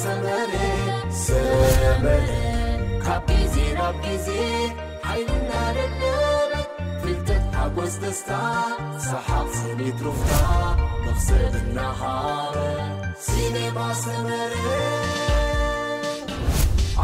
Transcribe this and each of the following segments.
ሰመረ ሰመረ ካብ ግዜ ናብ ግዜ ሓይልና ደደበ ፍልጠት ሓጎስ ደስታ ሰሓቕ ስኒት ሩፍታ መኽሰብ እናሃበ ሲኔማ ሰመረ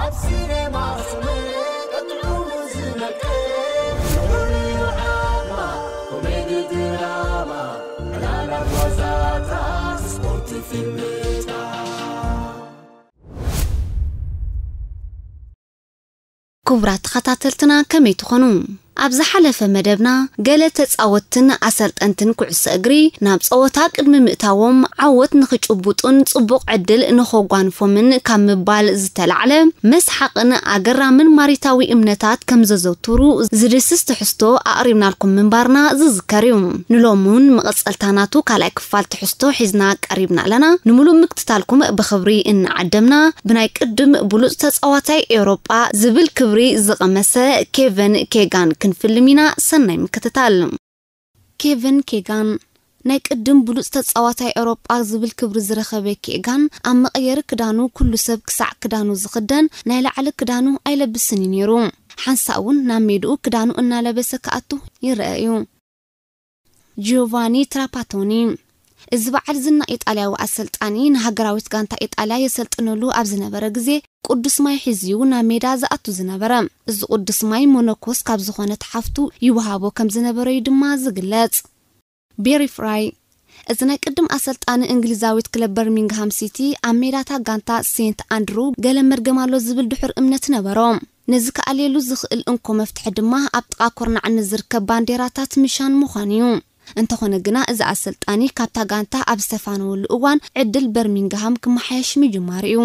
ኣብ ሲኔማ ሰመረ ቀጥዑ ዝመቀ ንዑ ዓማ ኮሜዲ ድራማ ዕላላት ዋዛታት ስፖርት ፊልምታት ክቡራት ተኸታተልትና ከመይ ትኾኑ? ኣብ ዝሓለፈ መደብና ገለ ተጻወትትን ኣሰልጠንትን ኩዕሶ እግሪ ናብ ጸወታ ቅድሚ ምእታዎም ዓወት ንኽጭቡጡን ጽቡቕ ዕድል ንኸጓንፎምን ካብ ምባል ዝተላዕለ መስሓቕን ኣገራምን ማሪታዊ እምነታት ከም ዘዘውትሩ ዝድስስ ትሕዝቶ ኣቕሪብናልኩም ምንባርና ዝዝከር እዩ። ንሎሚ እውን መቐጸልታ ናቱ ካልኣይ ክፋል ትሕዝቶ ሒዝና ቀሪብና ኣለና። ንምሉእ ምክትታልኩም ብኽብሪ እናዓደምና፣ ብናይ ቅድም ብሉጽ ተጻዋታይ ኤውሮጳ ዝብል ክብሪ ዝቐመሰ ኬቨን ኬጋን ክንፍልም ኢና። ሰናይ ምክትታል። ኬቨን ኬጋን ናይ ቅድም ብሉጽ ተጻዋታይ ኤውሮጳ ዝብል ክብሪ ዝረኸበ ኬጋን ኣብ መቐየሪ ክዳኑ ኩሉ ሰብ ክሳዕ ክዳኑ ዝኽደን ናይ ላዕሊ ክዳኑ ኣይለብስን እዩ ነይሩ። ሓንሳእ እውን ናብ ሜድኡ ክዳኑ እናለበሰ ክኣቱ ይረአ እዩ። ጂዮቫኒ ትራፓቶኒ እዚ በዓል ዝና ኢጣልያዊ ኣሰልጣኒ ንሃገራዊት ጋንታ ኢጣልያ የሰልጥነሉ ኣብ ዝነበረ ግዜ ቅዱስ ማይ ሒዝዩ ናብ ሜዳ ዝኣቱ ዝነበረ። እዚ ቅዱስ ማይ ሞኖኮስ ካብ ዝኾነት ሓፍቱ ይወሃቦ ከም ዝነበረ እዩ ድማ ዝግለጽ። ቤሪ ፍራይ እዚ ናይ ቅድም ኣሰልጣኒ እንግሊዛዊት ክለብ በርሚንግሃም ሲቲ ኣብ ሜዳታ ጋንታ ሴንት ኣንድሩ ገለ መርገም ኣሎ ዝብል ድሑር እምነት ነበሮ። ነዚ ክኣልየሉ ዝኽእል እንኮ መፍትሒ ድማ ኣብ ጥቓ ኮርናዕ ንዝርከብ ባንዴራታት ምሻን ምዃን እዩ። እንተኾነ ግና እዚ ኣሰልጣኒ ካብታ ጋንታ ኣብ ዝተፋነወሉ እዋን ዕድል በርሚንግሃም ክመሓየሽ ምጅማሩ እዩ።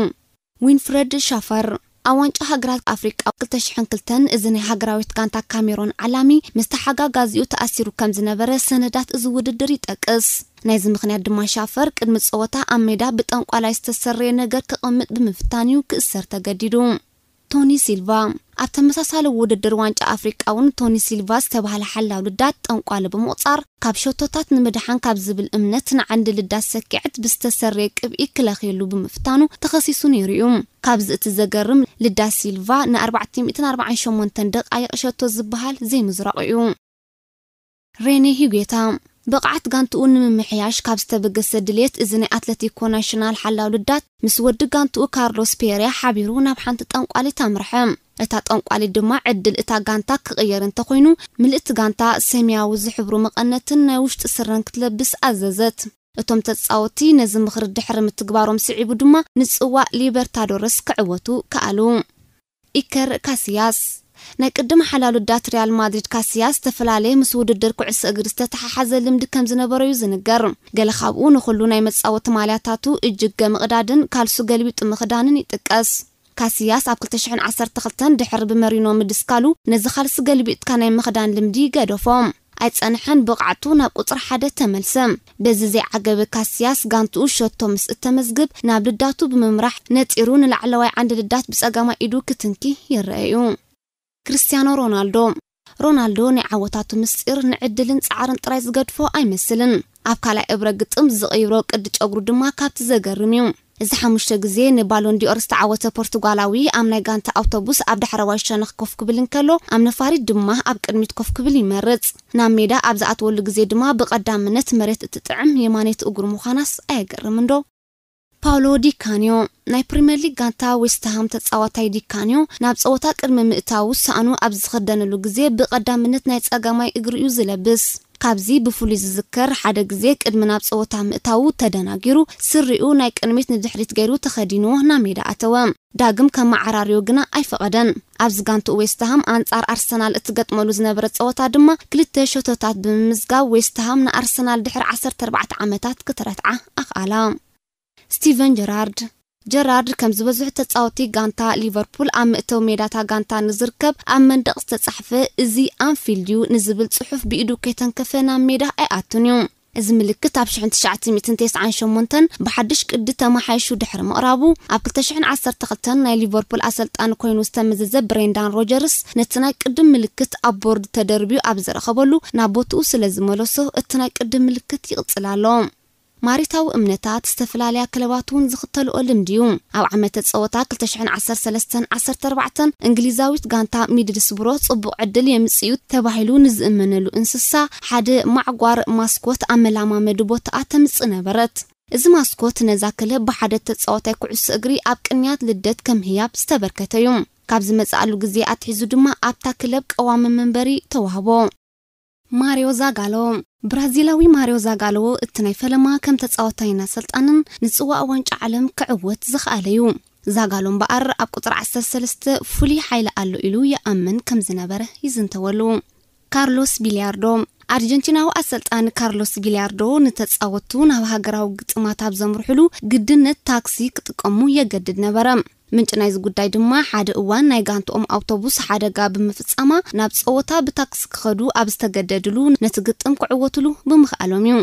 ዊንፍረድ ሻፈር ኣብ ዋንጫ ሃገራት ኣፍሪቃ ክልተ ሽሕን ክልተን እዚ ናይ ሃገራዊት ጋንታ ካሜሮን ዓላሚ ምስ ተሓጋጋዚኡ ተኣሲሩ ከም ዝነበረ ሰነዳት እዚ ውድድር ይጠቅስ። ናይዚ ምኽንያት ድማ ሻፈር ቅድሚ ጸወታ ኣብ ሜዳ ብጠንቋላይ ዝተሰረየ ነገር ክቐምጥ ብምፍታን እዩ ክእሰር ተገዲዱ። ቶኒ ሲልቫ ኣብ ተመሳሳሊ ውድድር ዋንጫ ኣፍሪቃ እውን ቶኒ ሲልቫ ዝተባህለ ሓላው ልዳት ጠንቋሊ ብምቑጻር ካብ ሸቶታት ንምድሓን ካብ ዝብል እምነት ንዓንዲ ልዳት ሰኪዐት ብዝተሰረየ ቅብኢ ክለኽየሉ ብምፍታኑ ተኸሲሱ ነይሩ እዩ። ካብዚ እቲ ዘገርም ልዳት ሲልቫ ን ኣርባዕተ ሚእትን ኣርባዓን ሸሞንተን ደቃይቕ ሸቶ ዝበሃል ዘይምዝራቑ እዩ። ሬኔ ሂጌታ ብቕዓት ጋንትኡ ንምምሕያሽ ካብ ዝተበገሰ ድልየት እዚ ናይ ኣትለቲኮ ናሽናል ሓላው ልዳት ምስ ወዲ ጋንትኡ ካርሎስ ፔርያ ሓቢሩ ናብ ሓንቲ ጠንቋሊት ኣምርሐ። እታ ጠንቋሊት ድማ ዕድል እታ ጋንታ ክቕየር እንተኾይኑ ምልእቲ ጋንታ ሰማያዊ ዝሕብሩ መቐነትን ናይ ውሽጢ ስረን ክትለብስ ኣዘዘት። እቶም ተጻወቲ ነዚ ምኽሪ ድሕሪ ምትግባሮም ስዒቡ ድማ ንጽዋእ ሊበርታዶረስ ክዕወቱ ከኣሉ። ኢከር ካሲያስ ናይ ቅድም ሓላሉዳት ሪያል ማድሪድ ካሲያስ ዝተፈላለየ ምስ ውድድር ኩዕሶ እግሪ ዝተተሓሓዘ ልምዲ ከም ዝነበሮ እዩ ዝንገር። ገለ ካብኡ ንኹሉ ናይ መጻወቲ ማልያታቱ እጅገ ምቕዳድን ካልሱ ገልቢጡ ምኽዳንን ይጥቀስ። ካሲያስ ኣብ ክልተ ሽሕን ዓሰርተ ክልተን ድሕሪ ብመሪኖ ምድስካሉ ነዚ ካልሲ ገልቢጥካ ናይ ምኽዳን ልምዲ ገደፎ። ኣይጸንሐን ብቕዓቱ ናብ ቁጽሪ ሓደ ተመልሰ። በዚ ዘይዓገበ ካሲያስ ጋንትኡ ሸቶ ምስ እተመዝግብ ናብ ልዳቱ ብምምራሕ ነጺሩ ንላዕለዋይ ዓንዲ ልዳት ብጸጋማይ ኢዱ ክትንኪ ይረኣዩ። ክርስቲያኖ ሮናልዶ ሮናልዶ ናይ ዓወታቱ ምስጢር ንዕድልን ጻዕርን ጥራይ ዝገድፎ ኣይመስልን። ኣብ ካልኣይ እብረ ግጥም ዝቕይሮ ቅዲ ጨጉሩ ድማ ካብቲ ዘገርም እዩ። እዚ ሓሙሽተ ግዜ ንባሎን ዲኦር ዝተዓወተ ፖርቱጋላዊ ኣብ ናይ ጋንታ ኣውቶቡስ ኣብ ዳሕረዋይ ሸነኽ ኮፍ ክብል እንከሎ ኣብ ነፋሪት ድማ ኣብ ቅድሚት ኮፍ ክብል ይመርጽ። ናብ ሜዳ ኣብ ዝኣትወሉ ግዜ ድማ ብቐዳምነት መሬት እትጥዕም የማነይቲ እግሩ ምዃናስ ኣየገርምን ዶ? ፓውሎ ዲካንዮ ናይ ፕሪምየር ሊግ ጋንታ ዌስትሃም ተጻዋታይ ዲካንዮ ናብ ጸወታ ቅድሚ ምእታዉ ሳእኑ ኣብ ዝኽደነሉ ግዜ ብቐዳምነት ናይ ጸጋማይ እግሪ እዩ ዝለብስ። ካብዚ ብፍሉይ ዝዝከር ሓደ ግዜ ቅድሚ ናብ ጸወታ ምእታዉ ተደናጊሩ ስሪኡ ናይ ቅድሚት ንድሕሪት ገይሩ ተኸዲንዎ ናብ ሜዳ ኣተወ። ዳግም ከመዓራርዮ ግና ኣይፈቐደን። ኣብዚ ጋንትኡ ዌስትሃም ኣንጻር ኣርሰናል እትገጥመሉ ዝነበረ ጸወታ ድማ ክልተ ሸቶታት ብምምዝጋብ ዌስትሃም ንኣርሰናል ድሕሪ ዓሰርተ ኣርባዕተ ዓመታት ክትረትዓ ኣኽኣላ። ስቲቨን ጀራርድ ጀራርድ ከም ዝበዝሑ ተጻወቲ ጋንታ ሊቨርፑል ኣብ መእተዊ ሜዳታ ጋንታ ንዝርከብ ኣብ መንደቕ ዝተጻሕፈ እዚ ኣንፊልድ እዩ ንዝብል ጽሑፍ ብኢዱ ከይተንከፈ ናብ ሜዳ ኣይኣቱን እዩ። እዚ ምልክት ኣብ ሽሕን ትሽዓተ ሚእትን ተስዓን ሸሞንተን ብሓድሽ ቅዲ ተመሓይሹ ድሕሪ ምቕራቡ ኣብ ክልተ ሽሕን ዓሰርተ ክልተን ናይ ሊቨርፑል ኣሰልጣኒ ኮይኑ ዝተመዘዘ ብሬንዳን ሮጀርስ ነቲ ናይ ቅድም ምልክት ኣብ ቦርድ ተደርብዩ ኣብ ዝረኸበሉ ናብ ቦትኡ ስለ ዝመለሶ እቲ ናይ ቅድም ምልክት ይቕጽል ኣሎ። ማሪታዊ እምነታት ዝተፈላለያ ክለባት እውን ዝኽተልኦ ልምዲ እዩ። ኣብ ዓመተ ጸወታ ክልተ ሽሕን ዓሰርተ ሰለስተን ዓሰርተ ኣርባዕተን እንግሊዛዊት ጋንታ ሚድልስብሮ ጽቡቕ ዕድል የምጽእዩ ተባሂሉ ንዝእመነሉ እንስሳ ሓደ ማዕጓር ማስኮት ኣብ መላማመዲ ቦታኣ ተምጽእ ነበረት። እዚ ማስኮት ነዛ ክለብ ብሓደ ተጻዋታይ ኩዕሶ እግሪ ኣብ ቅንያት ልደት ከም ህያብ ዝተበርከተ እዩ። ካብ ዝመጽኣሉ ግዜ ኣትሒዙ ድማ ኣብታ ክለብ ቀዋሚ መንበሪ ተዋህቦ። ማሪዮ ዛጋሎ። ብራዚላዊ ማሪዮ ዛጋሎ እቲ ናይ ፈለማ ከም ተጻዋታይን ኣሰልጣንን ንጽዋእ ዋንጫ ዓለም ክዕወት ዝኸኣለ እዩ። ዛጋሎ እምበኣር ኣብ ቁጽሪ ዓሰርተ ሰለስተ ፍሉይ ሓይሊ ኣሎ ኢሉ ይኣምን ከም ዝነበረ ይዝንተወሉ። ካርሎስ ቢልያርዶ። ኣርጀንቲናዊ ኣሰልጣኒ ካርሎስ ቢልያርዶ ንተጻወቱ ናብ ሃገራዊ ግጥማት ኣብ ዘምርሕሉ ግድነት ታክሲ ክጥቀሙ የገድድ ነበረ። ምንጪ ናይዚ ጉዳይ ድማ ሓደ እዋን ናይ ጋንትኦም ኣውቶቡስ ሓደጋ ብምፍጻማ ናብ ጸወታ ብታክሲ ክኸዱ ኣብ ዝተገደድሉ ነቲ ግጥም ክዕወትሉ ብምኽኣሎም እዩ።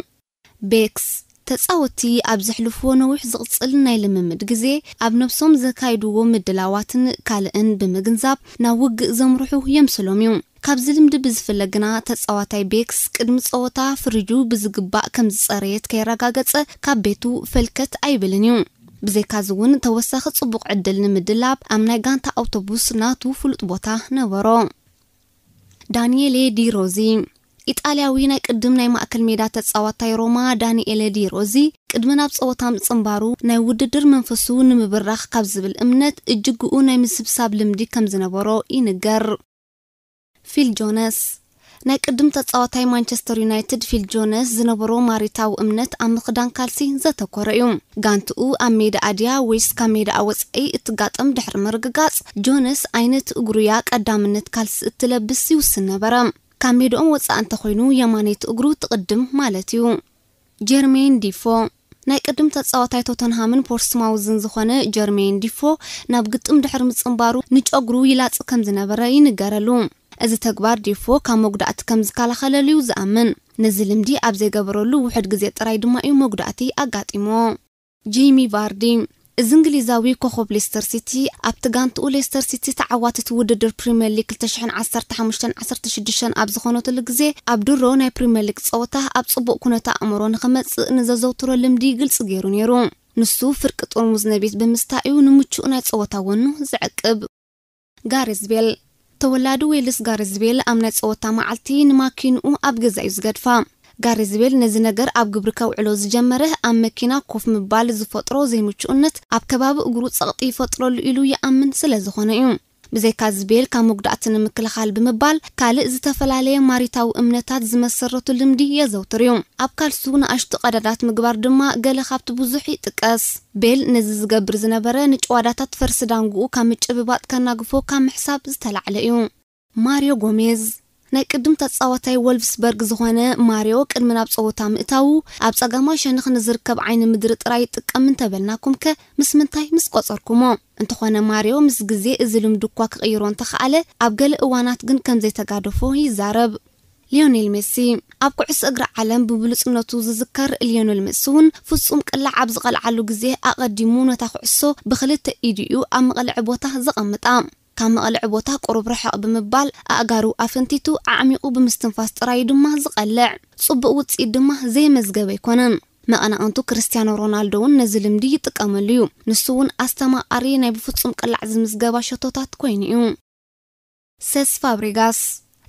ቤክስ። ተጻወትቲ ኣብ ዘሕልፍዎ ነዊሕ ዝቕጽል ናይ ልምምድ ግዜ ኣብ ነብሶም ዘካይድዎ ምድላዋትን ካልእን ብምግንዛብ ናብ ውግእ ዘምርሑ የምስሎም እዩ። ካብዚ ልምዲ ብዝፍለ ግና ተጻዋታይ ቤክስ ቅድሚ ጸወታ ፍርጁ ብዝግባእ ከም ዝጸረየት ከየረጋገጸ ካብ ቤቱ ፈልከት ኣይብልን እዩ። ብዘይካዚ እውን ተወሳኺ ጽቡቕ ዕድል ንምድላብ ኣብ ናይ ጋንታ ኣውቶቡስ ናቱ ፍሉጥ ቦታ ነበሮ። ዳንኤሌ ዲ ሮዚ። ኢጣልያዊ ናይ ቅድም ናይ ማእከል ሜዳ ተጻዋታይ ሮማ ዳንኤሌ ዲ ሮዚ ቅድሚ ናብ ጸወታ ምጽንባሩ ናይ ውድድር መንፈሱ ንምብራኽ ካብ ዝብል እምነት እጅግኡ ናይ ምስብሳብ ልምዲ ከም ዝነበሮ ይንገር። ፊል ጆነስ። ናይ ቅድም ተጻዋታይ ማንቸስተር ዩናይትድ ፊል ጆነስ ዝነበሮ ማሪታዊ እምነት ኣብ ምኽዳን ካልሲ ዘተኮረ እዩ። ጋንትኡ ኣብ ሜዳ ኣድያ ወይስ ካብ ሜዳ ወጻኢ እትጋጠም ድሕሪ ምርግጋጽ፣ ጆነስ ዓይነት እግሩያ ቀዳምነት ካልሲ እትለብስ ይውስን ነበረ። ካብ ሜዳኦም ወጻኢ እንተኾይኑ የማነይቲ እግሩ ትቕድም ማለት እዩ። ጀርሜን ዲፎ። ናይ ቅድም ተጻዋታይ ቶተንሃምን ፖርትስማውዝን ዝኾነ ጀርሜን ዲፎ ናብ ግጥም ድሕሪ ምጽንባሩ ንጨጉሩ ይላጽ ከም ዝነበረ ይንገረሉ። እዚ ተግባር ዲፎ ካብ መጉዳእቲ ከም ዝከላኸለሉ እዩ ዝኣምን። ነዚ ልምዲ ኣብ ዘይገበረሉ ውሑድ ግዜ ጥራይ ድማ እዩ መጉዳእቲ ኣጋጢሞ። ጄሚ ቫርዲ። እዚ እንግሊዛዊ ኮኸብ ሌስተር ሲቲ ኣብቲ ጋንትኡ ሌስተር ሲቲ ተዓዋቲት ውድድር ፕሪምየር ሊግ ክልተ ሽሕን ዓሰርተ ሓሙሽተን ዓሰርተ ሽዱሽተን ኣብ ዝኾነትሉ ግዜ ኣብ ድሮ ናይ ፕሪምየር ሊግ ጸወታ ኣብ ጽቡቕ ኩነተ ኣእምሮ ንኽመጽእ ንዘዘውትሮ ልምዲ ግልጺ ገይሩ ነይሩ። ንሱ ፍርቂ ጥርሙዝ ነቢት ብምስታእ'ዩ ንምቹእ ናይ ጸወታ ወኑ ዝዕቅብ። ጋሬዝ ቤል። ተወላዲ ዌልስ ጋሬዝ ቤል ኣብ ናይ ጸወታ መዓልቲ ንማኪንኡ ኣብ ገዛ'ዩ ዝገድፋ። ጋሬዝ ቤል ነዚ ነገር ኣብ ግብሪ ከውዕሎ ዝጀመረ ኣብ መኪና ኮፍ ምባል ዝፈጥሮ ዘይምቹእነት ኣብ ከባቢ እግሩ ጸቕጢ ይፈጥረሉ ኢሉ ይኣምን ስለ ዝኾነ እዩ። ብዘይካዚ ቤል ካብ መጉዳእቲ ንምክልኻል ብምባል ካልእ ዝተፈላለየ ማሪታዊ እምነታት ዝመሰረቱ ልምዲ የዘውትር እዩ። ኣብ ካልሱ ንኣሽቱ ቀዳዳት ምግባር ድማ ገለ ካብቲ ብዙሕ ይጥቀስ። ቤል ነዚ ዝገብር ዝነበረ ንጭዋዳታት ፈርሲ ዳንግኡ ካብ ምጭብባጥ ከናግፎ ካብ ምሕሳብ ዝተላዕለ እዩ። ማሪዮ ጎሜዝ። ናይ ቅድም ተጻዋታይ ወልፍስበርግ ዝኾነ ማሪዮ ቅድሚ ናብ ጸወታ ምእታዉ ኣብ ጸጋማይ ሸነኽ ንዝርከብ ዓይኒ ምድሪ ጥራይ ይጥቀም እንተበልናኩም ከ ምስ ምንታይ ምስ ቆጸርኩሞ? እንተኾነ ማሪዮ ምስ ግዜ እዚ ልምዲ እኳ ክቕይሮ እንተኸኣለ ኣብ ገለ እዋናት ግን ከም ዘይተጋደፎ ይዛረብ። ሊዮኔል ሜሲ። ኣብ ኩዕሶ እግሪ ዓለም ብብሉጽነቱ ዝዝከር ሊዮኔል ሜሲ እውን ፍጹም ቅላዕ ኣብ ዝቐልዓሉ ግዜ ኣቐዲሙ ነታ ኩዕሶ ብኽልተ ኢዱ እዩ ኣብ መቐልዒ ቦታ ዘቐምጣ። ካብ መቐልዒ ቦታ ቁሩብ ርሕቕ ብምባል ኣእጋሩ ኣፈንቲቱ ኣዕሚቑ ብምስትንፋስ ጥራይ ድማ ዝቐልዕ። ጽቡቕ ውጽኢት ድማ ዘየመዝገበ ኣይኮነን። መቐናቕንቱ ክርስቲያኖ ሮናልዶ እውን ነዚ ልምዲ ይጥቀመሉ እዩ። ንሱ እውን ኣስተማቓሪ ናይ ብፍጹም ቅላዕ ዝምዝገባ ሸቶታት ኮይኑ እዩ። ሰስ ፋብሪጋስ።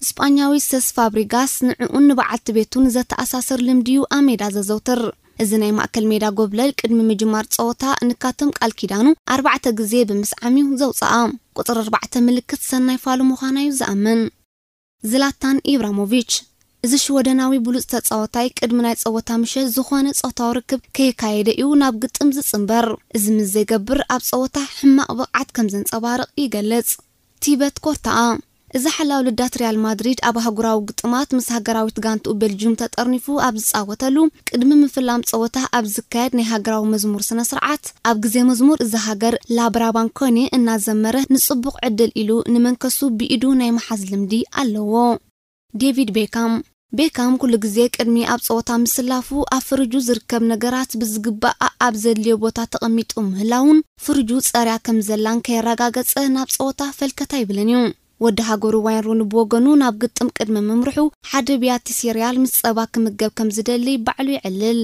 ስጳኛዊ ሰስ ፋብሪጋስ ንዕኡን ንበዓልቲ ቤቱን ዘተኣሳስር ልምዲ እዩ ኣብ ሜዳ ዘዘውትር። እዚ ናይ ማእከል ሜዳ ጎብለል ቅድሚ ምጅማር ጸወታ ንካትም ቃል ኪዳኑ ኣርባዕተ ግዜ ብምስዓም እዩ ዘውጽኣ። ቁጽሪ ኣርባዕተ ምልክት ሰናይ ፋሉ ምዃና እዩ ዝኣምን። ዝላታን ኢብራሞቪች። እዚ ሽወደናዊ ብሉጽ ተጻዋታይ ቅድሚ ናይ ጸወታ ምሸት ዝኾነ ጾታዊ ርክብ ከየካየደ እዩ ናብ ግጥም ዝጽንበር። እዚ ምስ ዘይገብር ኣብ ጸወታ ሕማቕ ብቕዓት ከም ዘንጸባርቕ ይገልጽ። ቲበት ኮርታኣ። እዚ ሓላው ልዳት ሪያል ማድሪድ ኣብ ኣህጉራዊ ግጥማት ምስ ሃገራዊት ጋንትኡ ቤልጅዩም ተጠርኒፉ ኣብ ዝጻወተሉ ቅድሚ ምፍላም ጸወታ ኣብ ዝካየድ ናይ ሃገራዊ መዝሙር ስነ ስርዓት ኣብ ግዜ መዝሙር እዛ ሃገር ላብራባንኮኒ እናዘመረ ንጽቡቕ ዕድል ኢሉ ንመንከሱ ብኢዱ ናይ ምሓዝ ልምዲ ኣለዎ። ዴቪድ ቤካም። ቤካም ኩሉ ግዜ ቅድሚ ኣብ ጸወታ ምስላፉ ኣብ ፍርጁ ዝርከብ ነገራት ብዝግባእ ኣብ ዘድልዮ ቦታ ተቐሚጡ ምህላውን ፍርጁ ጸርያ ከም ዘላን ከየረጋገጸ ናብ ጸወታ ፈልከት ኣይብልን እዩ። ወዲ ሃገሩ ዋይን ሩኒ ብወገኑ ናብ ግጥም ቅድሚ ምምርሑ ሓደ ብያቲ ሲርያል ምስ ጸባ ክምገብ ከም ዝደሊ ባዕሉ የዕልል።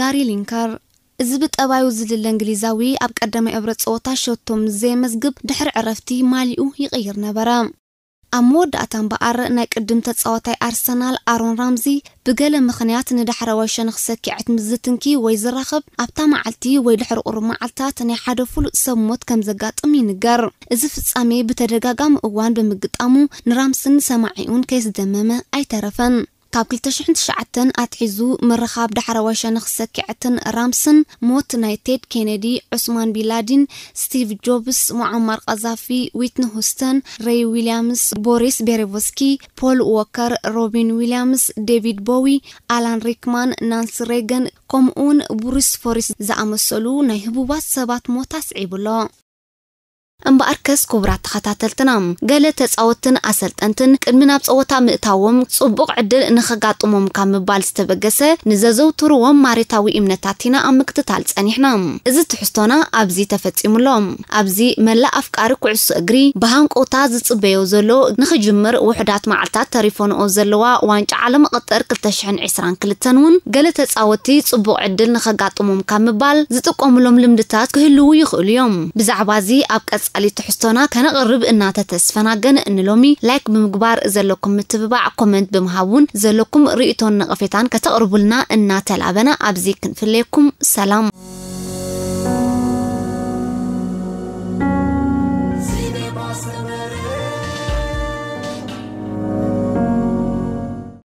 ጋሪ ሊንከር። እዚ ብጠባዩ ዝልለ እንግሊዛዊ ኣብ ቀዳማይ እብረ ጸወታ ሸቶ ምስ ዘየመዝግብ ድሕሪ ዕረፍቲ ማሊኡ ይቕይር ነበረ። ኣብ መወዳእታ እምበኣር ናይ ቅድም ተጻዋታይ ኣርሰናል ኣሮን ራምዚ ብገለ ምኽንያት ንዳሕረዋይ ሸነኽ ሰኪዐት ምስ ዝትንኪ ወይ ዝራኸብ ኣብታ መዓልቲ ወይ ድሕሪ ቁሩብ መዓልታት ናይ ሓደ ፍሉጥ ሰብ ሞት ከም ዘጋጥም ይንገር። እዚ ፍጻሜ ብተደጋጋሚ እዋን ብምግጣሙ ንራምስን ሰማዒኡን ከየስደመመ ኣይተረፈን። ካብ ክልተ ሽሕን ትሽዓተን ኣትሒዙ ምርኻብ ዳሕረዋይ ሸነኽ ሰኪዐትን ራምስን ሞት ናይ ቴድ ኬነዲ፣ ዑስማን ቢላዲን፣ ስቲቭ ጆብስ፣ ሙዓማር ቃዛፊ፣ ዊትኒ ሁስተን፣ ሬይ ዊልያምስ፣ ቦሪስ ቤሬቮስኪ፣ ፖል ዎከር፣ ሮቢን ዊልያምስ፣ ዴቪድ ቦዊ፣ ኣላን ሪክማን፣ ናንሲ ሬገን ከምኡውን ብሩስ ፎሪስ ዝኣመሰሉ ናይ ህቡባት ሰባት ሞት ኣስዒቡ ኣሎ። እምበኣርከስ ክቡራት ተኸታተልትና፣ ገለ ተጻወትን ኣሰልጠንትን ቅድሚ ናብ ጸወታ ምእታዎም ጽቡቕ ዕድል ንኸጋጥሞም ካብ ምባል ዝተበገሰ ንዘዘውትርዎም ማሬታዊ እምነታት ኢና ኣብ ምክትታል ጸኒሕና። እዚ ትሕዝቶና ኣብዚ ተፈጺሙ ኣሎ። ኣብዚ መላእ ኣፍቃሪ ኩዕሶ እግሪ ብሃንቆውታ ዝጽበዮ ዘሎ ንኽጅምር ውሑዳት መዓልታት ተሪፎንኦ ዘለዋ ዋንጫ ዓለም ቐጠር ክልተ ሽሕን ዕስራን ክልተን እውን ገለ ተጻወቲ ጽቡቕ ዕድል ንኸጋጥሞም ካብ ምባል ዝጥቀሙሎም ልምድታት ክህልዉ ይኽእሉ እዮም። ብዛዕባ እዚ ኣብ ቀጻሊ ትሕዝቶና ከነቕርብ እናተተስፈና ግን ንሎሚ ላይክ ብምግባር ዘለኩም ምትብባዕ ኮመንት ብምሃብ እውን ዘለኩም ርእይቶን ነቐፌታን ከተቕርቡልና እናተላበና ኣብዚ ክንፍለየኩም ሰላም።